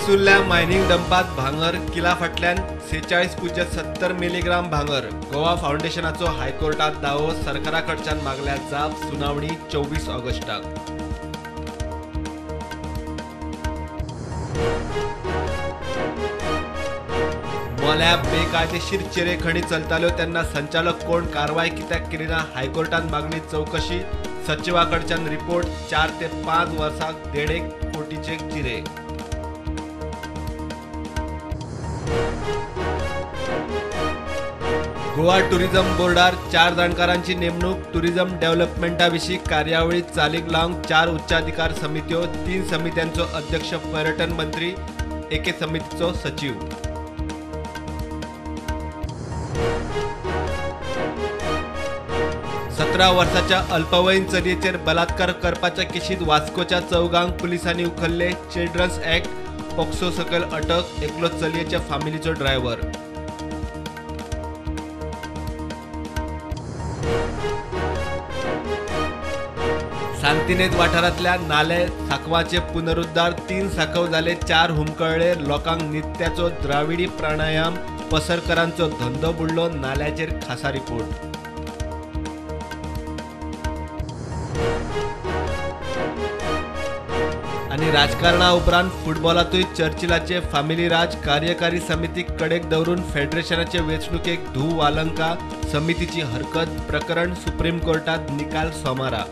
पिसुर्ल्या mining डंपात भांगर किला फाटल्यान 46.70 milligram भांगर. गोवा फावंडेशनाचो हायकोर्टात दावो, सरकारा कडच्यान मागल्या जाप, सुनावणी 24 ऑगस्टाक. मोल्या बेकायदेशीर चिरेखणी चलताल्यो तेन्ना संचालक कोण, कारवाय कित्याक केली ना, हायकोर्टान मागली चवकशी. सचिवा कडच्यान रिपोर्ट, 4 ते 5 वर्सांक 1.5 कोटीचे चिरे. गोवा टुरिझम बोर्डार 4 जाणकारांची नेमणूक. टुरिझम डेव्हलपमेंटा विशीं कार्यावळी चालीक लावंक 4 उच्चाधिकार समित्यो, 3 समित्यांचो अध्यक्ष पर्यटन मंत्री, एके समितीचो सचीव. 17 वर्साच्या अल्पवयीन चलयेचेर बलात्कार करपाच्या केशींत वास्कोच्या चौगांक पुलिसांनी उखल्ले. चिल्ड्रन्स ऍक्ट पॉक्सो सकयल अटक, एकलो चलयेच्या फामिलीचो ड्रायव्हर. सांतिनेज वाठारांतल्या नाले सांकवाचे पुनरुद्धार, 3 सांकव जाले, 4 हुमकळ्ळे. लोकांक नित्याचो द्राविडी प्राणायाम, पसरकारांचो धंदो बुडलो, नाल्याचेर खासा रिपोर्ट. आनी राजकारणा उपरांत फुटबॉलांतूय चर्चिलाचे फामिली राज. कार्यकारी समितीक कडेक दवरून फेडरेशनाचे वेंचणुकेक धूव वालंका, समितीची हरकत. प्रकरण सुप्रीम कोर्टात, निकाल सोमारा.